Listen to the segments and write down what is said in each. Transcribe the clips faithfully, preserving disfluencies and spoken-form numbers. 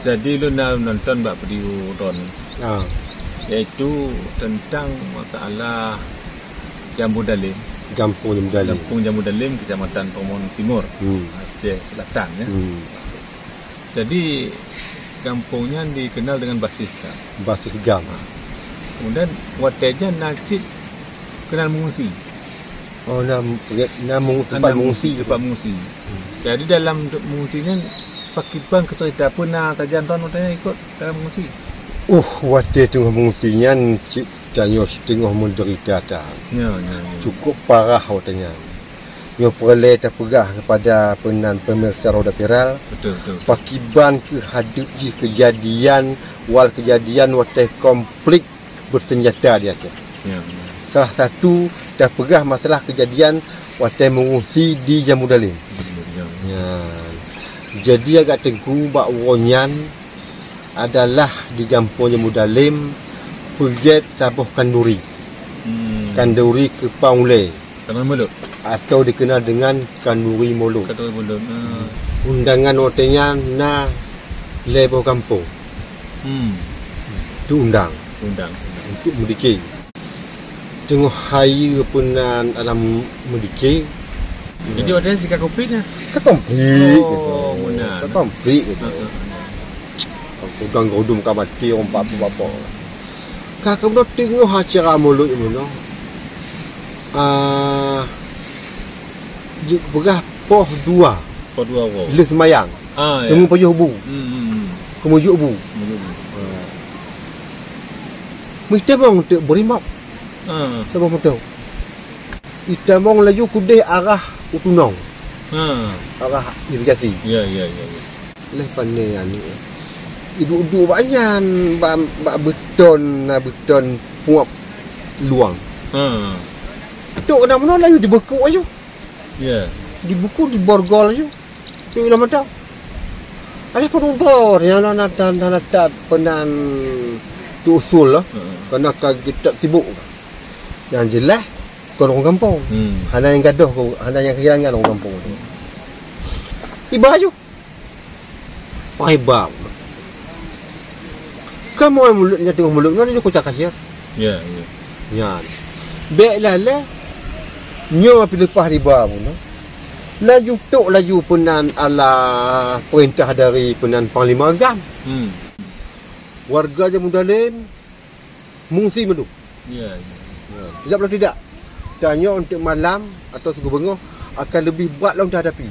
Jadi, lôn na nonton bak video droeneuh, Ah, yaitu tentang masalah Jambu Dalim, Gampông Jambu Dalim. Gampông Jambu Dalim, Kecamatan Pomon Timur, Hmm. Aceh Selatan, ya. Hmm. Jadi, gampông nyan dikenal dengan basis GAM. Basis GAM. Ha. Kemudian, watèe nyan na cit keunan mengungsi. Oh, na, na meng-, tempat mengungsi. Tempat mengungsi. Hmm. Jadi, dalam mengungsi nyan, pakriban keu cerita, peue na sajan droen watèe nyan ikot dalam mengungsi? Uh, watèe teungoh mengungsi nyan, cit tanyoe teungoh menderita that. Ya, ya, ya. Cukup parah watèe nyan. Nyoe peureulèe tapeugah kepada peunan pemirsa Roda Viral, Betul, betul. Pakriban keuh hadeup jih kejadian, wal kejadian watèe konflik bersenjata di Aceh. Ya, ya. Salah satu tapeugah masalah kejadian watèe mengungsi di Jambu Dalim. Ya, ya. Ya. Jadi agak teungku bak uroe nyan adalah di Gampông Jambu Dalim, peugèt saboh kanduri. Hmm. Kanduri keupang ulèe. Kanduri mulod. Atau dikenal dengan kanduri mulod. Kanduri mulod, ah. Undangan watèe nyan na lhèe boh gampông. Hmm. Diundang. Undang. Untuk meudike. Teungoh hayeue peunan alam meudike. Jadi, watèe nyan sika konflik nyan? Ka konflik Oh, gitu. Meunan. Ka konflik gitu. Ha, ha, ha. Udang gudum ka maté, ureueng papu-papu. Ka keudroe teungoh acara mulod meunoe. Ah, jeuet peugah poh dua. Poh dua woe. Lheueh seumayang. Ah, ya. Teungoh pajoh bu. Hmm, hmm, hmm. Keumeujuk bu. Keumeujuk bu. Ah. Meutamong teuk beurimok. Ah. Saboh moto. Itamong laju keudeh arah u tunong. Ah. Arah irigasi. Ya, ya, ya, ya. Lheueh pané aneuk, iduek-duek bak nyan, bak, bak beuton, na beuton puap luang. Ha. Tok na meunoe laju dibeukok laju. Ya. Dibeukok, diborgol laju. Tok lam mata. Ada peududor nyang na, na, na, na, na, peunan tu usul lah. Ha. Karena ka geutak sibuk. Yang jelas, kon ureueng gampông. Hmm. Hana nyang gadôh, hana nyang kehilangan ureueng gampông. Iba laju. Wah, iba. Kamoe mulod nyan teungoh mulod nyan, laju kucak kasiat. Ya, ya. Nyan. Bèk lalée, nyoe pih leupah iba bunoe. Laju tok laju peunan ala peurintah dari peunan Panglima GAM. Hmm. Warga Jambu Dalim mengungsi mandum. Ya, ya. Ya, tidak perlu tidak. Tanyoe untuk malam atau sigoe beungoh akan lebih brat lom tahadapi.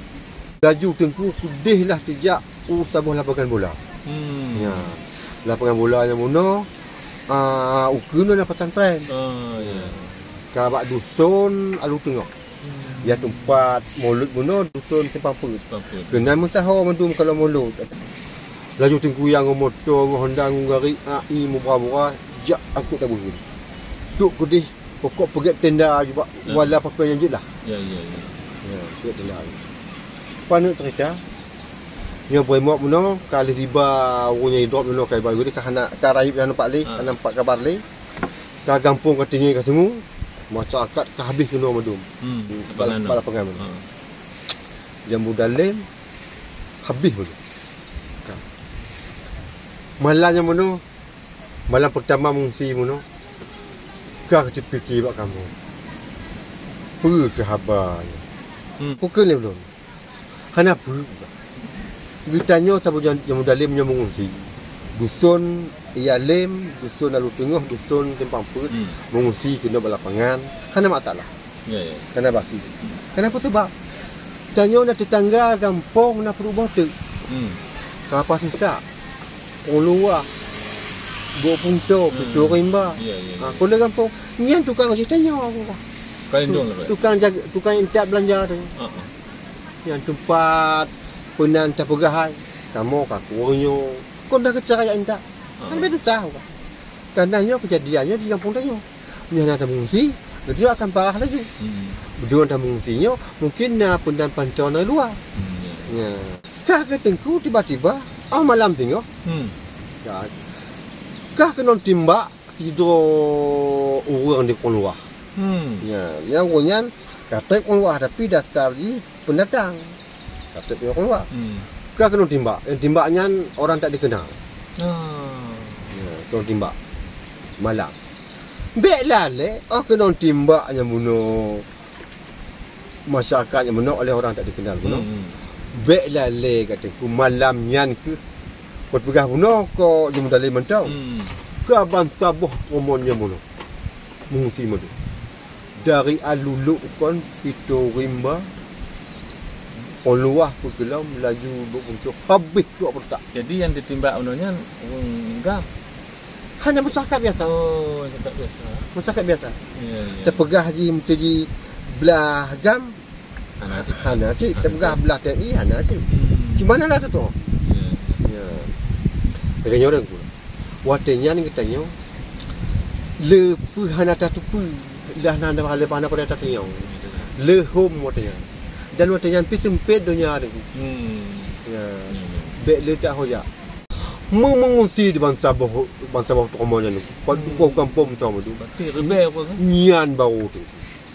Laju teungku keudeh lah teujak u saboh lapangan bola. Hmm. Ya. Lapangan bola nyang bunoe, ah, ukeue nyoe na pesantren. Ah, ya. Ya. Ka bak duson Alu Teungoh. Hmm. Ya, teumpat mulod bunoe duson Simpang Peuet. Simpang Peuet. Keunan meusaho mandum kalau mulod. Laju teungku nyang ngon moto, ngon honda, ngon gari, ai mubra-bura, jak angkot tabeuheun. Tok keudeh, pokok peugét tenda aju bak, ya, wala pape nyang jeuet lah. Ya, ya, ya. Ya, peugét tenda aju. Paneuk cerita, nyoe beureumoh bunoe, ka lheueh tiba ureueng nyang idrop bunoe, ka iba geude, ka hana, ka rayeuk hana nampak lé, ha, hana nampak kabar lé. Ka gampông ka tinggai ka sungu, masyarakat ka habéh keunoe mandum. Hmm, bak lapangan. Bak lapangan. Ha. Jambu Dalim habéh mandum. Ka. Malam nyang bunoe, malam peurtama mengungsi bunoe, ka teupike bak kamoe. Peue keuh haba nyoe? Hmm. Peue keuh lé ulôn? Hana peue. Geutanyoe saboh Jam-, Jambu Dalim nyoe mengungsi. Duson Ialem, duson Alu Teungoh, duson Simpang Peuet, hmm, mengungsi keunoe bak lapangan. Hana masalah. Ya, ya. Hana basi. Kenapa sebab? Tanyoe na tetangga gampông na peuruboh teuk. Hmm. Ka apa susah. Uluwa. Gok Punto, hmm, Pintu Rimba. Ya, ya, ya. Ha, kon lé gampông. Nyan tukang ojek tanyoe. Tukang lindung lah, Pak. Tukang jaga, tukang intat beulanja tu. Ha, ha. Nyang teumpat peunan tapeugah hai, kamoe ka kureueng nyoe. Kon dah keucara jak intat. Ha. Kan biasa sah. Karena nyoe kejadian nyoe di gampông tanyoe. Nyoe na tamengungsi, beudôh akan parah laju. Hmm. Beudôh tamengungsi nyoe, mungkin na peunan pantôn dari luwa. Hmm, ya. Nya. Kah keu teungku tiba-tiba, oh malam singoh. Hmm. Ka, kah keunoe timbak sidroe ureueng di Krueng Luwah. Hmm. Nya, nyang ureueng nyan ka trép Krueng Luwah, tapi dasar jih pendatang. Ka trép Krueng Luwah. Hmm. Ka keunong timbak. Nyang timbak nyan orang tak dikenal. Ah. Ya, keunong timbak. Malam. Bèk lalé, oh keunong timbak nyang bunoe masyarakat nyang bunoe oleh orang tak dikenal bunoe. Hmm. Bèk lalé ka Teungku malam nyan keuh. Peugah bunoe ko jeuem dalé mantong. Hmm. Ka bansaboh komon nyang bunoe. Mengungsi meudu. Dari Aluluk kon Pito Rimba, Poluah peukeulom laju dua puluh habéh trok peurusak. Jadi nyang titimbak bunoe nyan ureueng GAM? Hana masyarakat biasa. Oh, masyarakat biasa. Masyarakat biasa. Ya, ya. Teupeugah jih meusti jiblah GAM. Hana cit. Hana cit. Hana cit. Teupeugah blah T N I, hana cit. Hmm. Cuma na lah tu. Ya. Ya. Lagèe nyoe dah. Watèe nyan geutanyoe, le peue hana tateupeue, dah na, dah na, dah na pada tateunyong. Le hom watèe nyan. Dan watèe nyan pih seumpet donya Teungku. Hmm. Ya. Hmm. Bèk le tak ho jak. Meu-, meungungsi di bansaboh, bansaboh teurimong nyan. Pat Hmm. boh gampông sama tu. Berarti rebel apa kan? Nyan baru tu.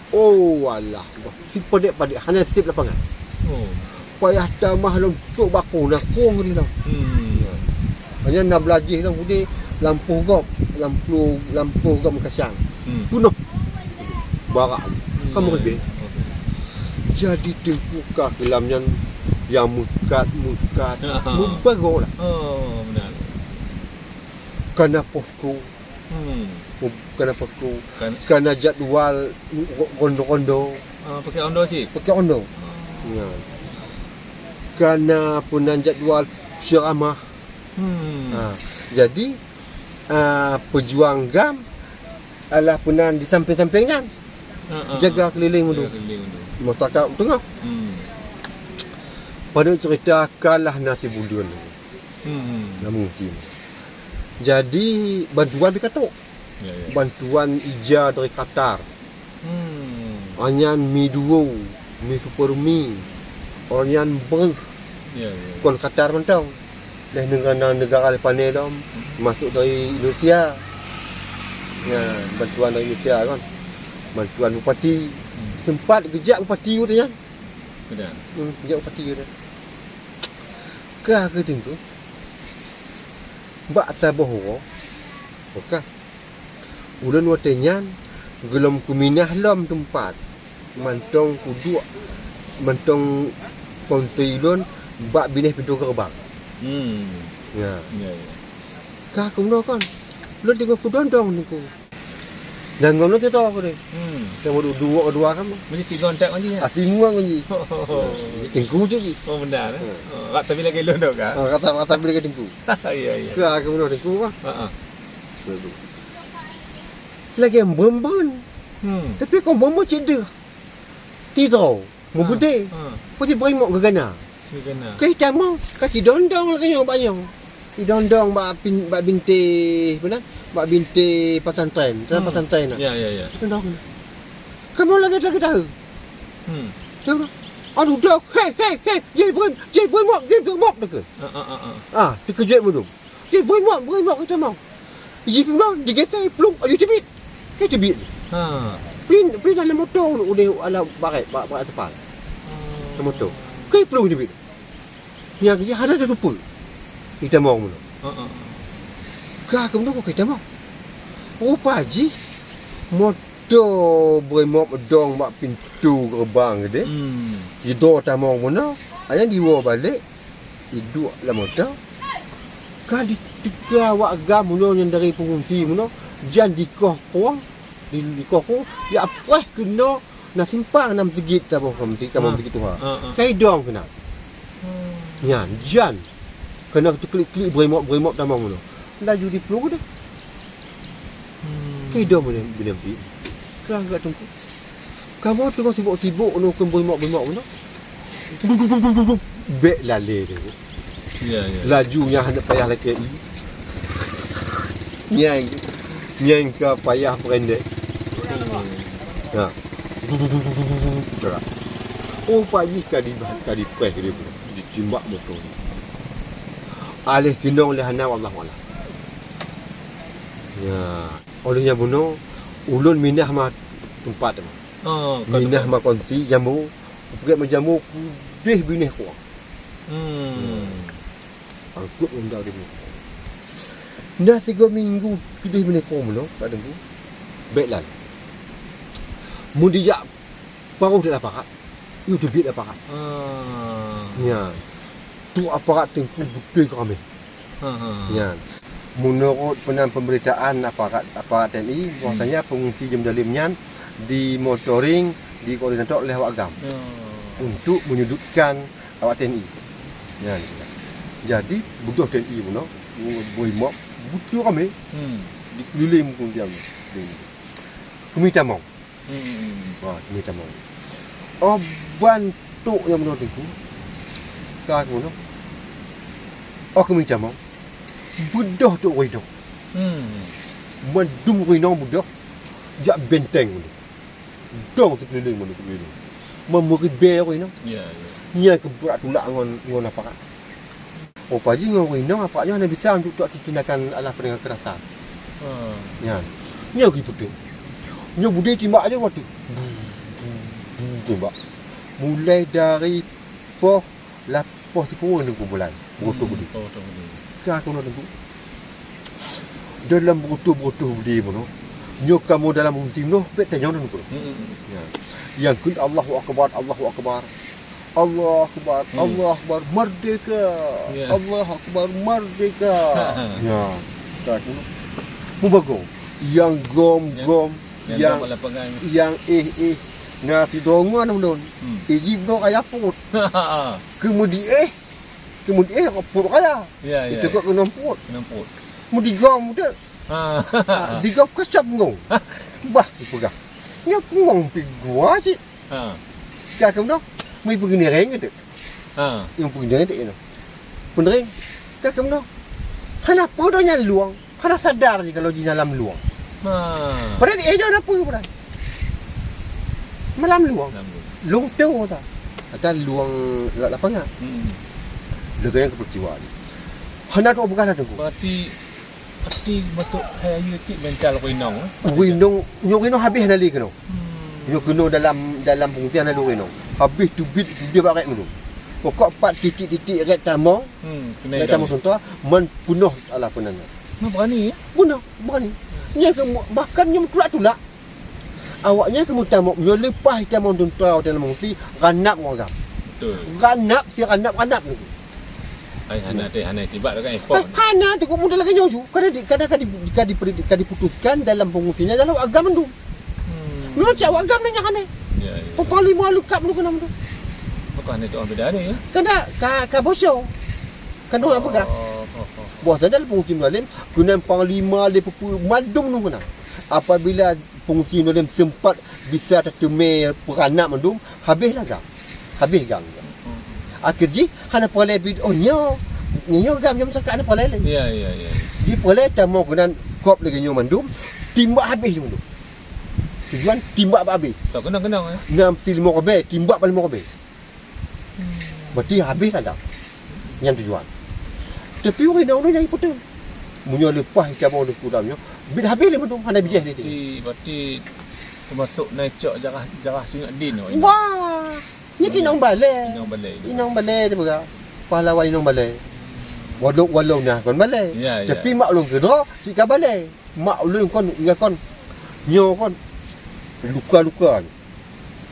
Oh, alah. Sipadék-padék, hana sép lapangan. Oh. Payah tamah lom trok bak krueng, na krueng di lom. Hmm. Ya. Hanya na beulajéh lom udé lampôh gob, lampôh, lampôh gob meukacang. Hmm. Peunoh. Barak. Hmm. Kamoe ribèe. Oke. Jadi Teungku ka keulam nyan nyang meukat-meukat, Aha. meubagoe lah. Oh, benar. Kana posko. Hmm. Kana posko. Kan- Kana jadwal ro-, rondo-rondo. Ah, pakai rondo cit? Pakai rondo. Ah. Ya. Kana peunan jadwal ceramah. Hmm. Ha, jadi, ah, peujuang GAM adalah peunan di sampéng-sampéng nyan. Ha, ha, Jaga ha. keulileng Meudun. Jaga keulileng Meudun. Masyarakat teungoh. Hmm. Padub cerita kalah nasi buleuen. Hmm. Namun sim. Jadi, bantuan pih ka trok. Ya, ya. Bantuan ija dari Qatar. Hmm. Anyan Mi duo, Mi Super Mi. Anyan breuh. Ya, ya. Kon Qatar mantong. Dari negara, negara Lebanon lom, masuk dari Indonesia. Ya, bantuan dari Indonesia kan. Bantuan bupati. Hmm. Sempat geujak bupati tu nyan. Betul. Hmm, geujak bupati tu. Ka keuh Teungku. Bak saboh uroe, oke. Ulôn watèe nyan geulom kuminah lom teumpat, mantong kuduek, mantong kongsi lôn bak binéh pintoe geureubang. Hmm. Ya. Ya, ya. Ka keunoe kon, lôn teungoh kudong-dong Teungku. Dan ngon lôn cit tho kudeh. Hmm. Teungoh duek dua kan. Mesti sigon tak kunci ya? Ah, simua kunci. Oh. Jadi Teungku cit jih. Oh, benar, eh? Hmm. Oh, rak tapi lagèe lôn dok kan? Ah, rak tapi lagèe Teungku. Ya, ya. Ka keunoe Teungku bah. Ha, ha. Lagèe mbon-mbon. Hmm. Tapi kon mbon-mbon cit deuh. Tidroe, meubeudé. Ha, ha. Pasti beureumoh geugana. Geugana. Keu tamong, ka jidong-dong lagèe nyoe bak nyoe. Jidong-dong bak pin-, bak bintéh, peue nan? Bak bintéh pesantren, dalam Hmm. pesantren na. Ya, ya, ya. Jidong-dong. Kamoe lagèe-lagèe tahu. Hmm. Tahu tak? Aduh, dok, hei, hei, hei, jih beureu-, jih beureumoh, jih beureumoh, dok. Ah, ah, ah, ah. Ah, teukeujot meudum. Jih beureumoh, beureumoh keu tamong. Jih pih digeser plueng, aju teubiet. Ka teubiet. Ha. Pih, pih dalam moto udeh ala barèt, ba-, barèt seupal. Oh. Dalam moto. Ka plueng teubiet. Nyang keu hana teutupeue. Itamong meunoe. Ha, ha. Ka keunoe ka itamong. Rupa jih moto beureumoh dong bak pintoe geureubang keudeh. Hmm. Sidroe tamong meunoe, ayang diwoe balek. Iduek lam moto, ka jiteuka awak GAM meunoe nyang dari peungungsi meunoe, jan dikoh krueng, di-, dikoh krueng, jak preh keunoe na simpang na meuseujid saboh ka meuseujid, ka meuseujid tuha. Ha, ha. Ka idong keunan. Hmm. Nyan, jan. Keunoe teuklik-klik beureumoh-beureumoh tamong meunoe. Laju diplueng deh. Hmm. Ka idong bina, bina meuseujid. Ka agak teungku. Kamoe teungoh sibok-sibok nyoe keu beureumoh-beureumoh nyoe. Bèk lalé deh. Ya, ya. Laju nyan hana payah lakèe i. Nyan, nyan ka payah peurendek. Hmm. Ha. Gerak. Oh, pagi ka di, ka dipreh dia pun. Ditimbak moto. Aléh keunong lé hana, wallahu a'lam. Ya. Óh lheueh nyan bunoe, ulôn minah ma teumpat teuma. Oh, ka minah teumpat. Ma kongsi jambo, kupeugèt ma jambo kudeh binéh krueng. Hmm. Angkot Honda di Bintang. Na sigoe minggu keudeh meuniko meunoe, Pak Teungku. Bèk lom. Meudijak paruh di aparat, yue teubiet aparat. Ah. Nyan. Tu aparat Teungku beutôi keu ramè. Ha, ha. Nyan. Meunurot peunan pemberitaan aparat, aparat T N I, bahwasanya pengungsi di Mudalem nyan dimonitoring, dikoordinator oleh awak GAM. Ya. Untuk menyudutkan awak T N I. Nyan. Jadi, beudôh T N I bunoe, brimob, beutôi ramè. Hmm. Dikeliling pengungsi nyan. Keumitamong. Hmm. Ha, keumitamong. Oh, ban trôk nyang bunoe Teungku. Ka keunoe. Oh, keumitamong. Beudôh trôk ureueng inong. Hmm. Mandum ureueng inong beudôh jak benteng. Dong sikeulileng mandum sikeulileng. Meuribèe ureueng inong. Ya, ya. Nyan keuh brat tulak ngon, ngon aparat. Rupa jih ngon ureueng inong, aparat nyoe hana bisa untuk tuak tindakan alah peunangan keurasan. Ha. Nyan. Nyoe geupeuteueng. Nyoe beudé timbak aja watèe. Bu, bu, bu, timbak. Mulai dari poh lap-, poh sikureueng Teungku bulan. Beureutoh beudé. Hmm, beureutoh beudé. Ka keunoe Teungku. Dalam beureutoh-beureutoh beudé bunoe. Nyoe kamoe dalam musim noh, bèk tanyong Teungku. Hmm, hmm, hmm. Ya. Nyang kheun Allahu Akbar, Allahu Akbar. Allahu Akbar, hmm. Allahu Akbar, merdeka. Ya. Allahu Akbar, merdeka. Ha, ha. Ya. Ka keunoe. Mubagoe. Nyang gom-gom, nyang, nyang gom lapangan. Nyang éh-éh. Na sidroe ngon ulôn. Hmm. Iji bloe raya pruet. Keumudian éh, keumudian éh pruet raya. Ya, ya. Itu kok keunong pruet. Keunong pruet. Meudigom tu. Ha. Ha, digom kacam ngong. Bah, dipeugah. Nyoe pungong pi gua cit. Ha. Ka keunoe, meu peugeuneureng tu. Ha. Nyang peugeuneureng tu, you know. Peuneuring, ka keunoe. Hana peue donya luwang. Hana sadar jih kalau jih dalam luwang. Ha. Padahal di ejo na peue padahal. Malam luwang. Malam luwang. Luwang teu ta. Kata luwang la-, lapangan. Hmm. Lagèe nyang keuperistiwa ni. Hana tu bukan ada tu. Berarti Pasti beutôi hai ayeue cit mental ureueng inong, eh? Ureueng inong, nyoe ureueng inong habéh hana lé keunoe. Hmm. Nyoe keunoe dalam, dalam pengungsian hana lé ureueng inong. Habéh teubiet, teubiet bak rek meudum. Pokok pat titik-titik rek tamong, hmm, rek tamong seuntoe, man peunoh alah peunan nyan. Nah, berani, ya? Peunoh, berani. Hmm. Nyan keu bahkan nyoe meutulak-tulak. Awaknyan keu meutamong, nyoe leupah jitamong teuntara watèe lam pengungsi, ranab ngon agam. Betul. Ranab, si ranab, ranab lagèe. Hai, hana teuh, hana tiba dekat airport. Hai, hana teuh, kok mudah lagèe nyoe ju. Kada di, kada ka di, ka di, ka diputuskan dalam pengungsi nyan dalam agam mandum. Hmm. Memang cak awak agam nyan hana. Ya, ya. Panglima leungkap mandum keunan tu. Bukan itu orang beda ni, ya? Kada ka, ka bocor. Kan dua peugah. Oh, oh, oh. Bahwa sadar pengungsi Mudalem, keunan panglima lé peue-peue mandum nunggu na. Apabila pengungsi Mudalem sempat bisa tateumé peuranab mandum, habéh lah agam. Habéh agam. Hmm. Akhé jih hana peureulèe pi-, oh, nyoe. Nyoe agam nyang meusakat hana peureulèe lé. Ya, ya, ya. Jipeureulèe tamong keunan kop lagèe nyoe mandum, timbak habéh mandum. Tujuan timbak bak habéh. Tak kenang-kenang, eh. Nam si lima ribèe, timbak bak lima ribèe. Hmm. Berarti habéh lah agam. Nyan tujuan. Tapi ureueng inong nyan ipeuteueng. Meunyoe leupah itamong di kulam nyoe, bit habéh lé mandum, hana bijéh lé. Berarti, berarti teumasok na cok jarah, jarah sinyak din, oh, inong. Wah! Nyan inong balèe. Inong balèe. Inong balèe dia peugah. Pahlawan inong balèe. Walau, walau na kon balèe. Ya, ya. Tapi mak lôn keudroe, cit ka balèe. Mak ulôn kon, ya kon. Nyoe kon. Luka-luka.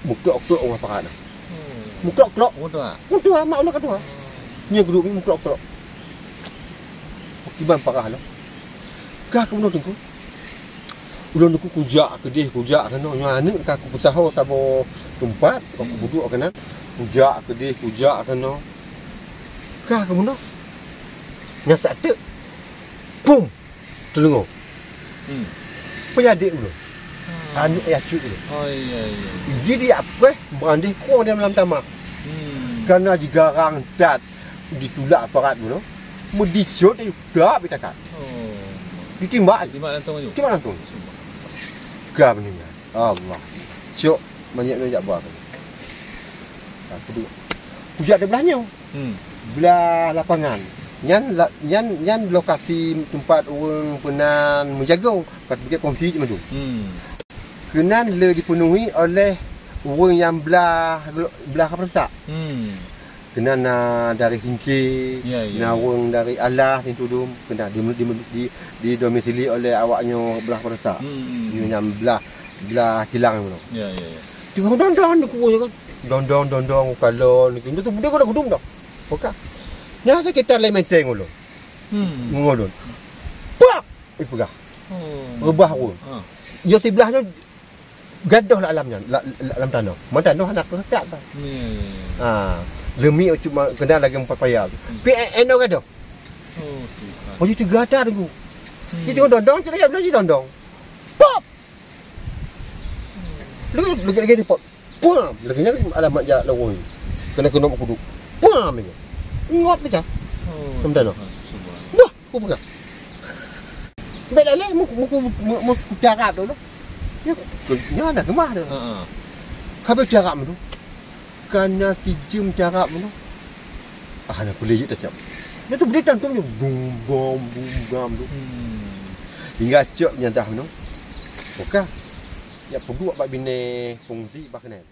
Meuklok-klok ureueng pakat na. Hmm. Meuklok-klok. Ureueng tuha. Ureueng tuha, mak ulôn ka tuha. Nyoe geuduek meuklok-klok. Kiban parah lom. Ka keunoe Teungku. Ulôn Teungku kujak keudeh, kujak keunoe. Nyoe aneuk ka kupeusaho saboh teumpat, ka kupeuduek keunan. Kujak keudeh, kujak keunoe. Ka keunoe. Nyang sateuk. Pum! Teuleuengok. Hmm. Peue adék ulôn. Ah. Aneuk yah cut ulôn. Oh, iya, iya. Iji di apeh, meurandeh krueng di malam tamah. Hmm. Kana jigarang that ditulak aparat bunoe. Meudisot di utak bitakat. Oh. Ditimbak. Timbak langsung aju. Timbak langsung. Ka meuninggai. Allah. Cok, manyak nyoe jak ba. Aku tu. Kujak di blah nyoe. Hmm. Blah lapangan. Nyan la-, nyan, nyan lokasi teumpat ureueng peunan meujagong, ka teupike kongsi cit maju. Hmm. Keunan le dipenuhi oleh ureueng nyang blah, blah ka peurusak. Hmm. Keunan na dari Singke, ya, ya, na ureuëng dari Alas, Sintudum, keunan di, di, di, didomisili oleh awak nyoe blah Peurasa. Hmm. Nyoe nyang blah, blah kilang nyoe. Ya, ya, ya. Tiba dondong di kubu nyoe kan. Dondong, dondong, kalon, nyoe tu budak kena gudum dah. Buka. Nyoe sekitar lima meter ngulu. Hmm. Ngulu. Pak! Eh, peugah. Oh. Reubah ureuëng. Ah. Yo siblah nyoe gadoh lah alam nyan, la-, la-, lam tanoh. Man tanoh hana keuretak dah. Ya, ya, ya. Ha, leumi cuma kena lagi empat payah. Hmm. Pi e-, eno gadoh. Oh, Tuhan. Paju tiga tak tunggu. Hmm. Kita dondong, kita lagi belum dondong. Pop! Lu, lu lagi pop. Pam! Lagi nyan alamat jak lorong ni. Kena kena kudu. Pam ni. Ngop kita. Oh, lam tanoh. Tuhan, subhanallah. Wah! Aku peugah. Bèk lé, mu-, mu-, mu-, mu-, mu-, mutarap dulu. Nyan, nyan dah keumah tu. Ha, ha. Ka bèk tarap tu. Ka na sijeuem tarap tu. Ah, na kulét jeuet tacok. Nyan tu beude tantom nyoe. Bum, bom, bum, bam tu. Hmm. Hingga cok nyan dah tu. Oke. Ya, peuduek bak binéh fungsi bah keunan.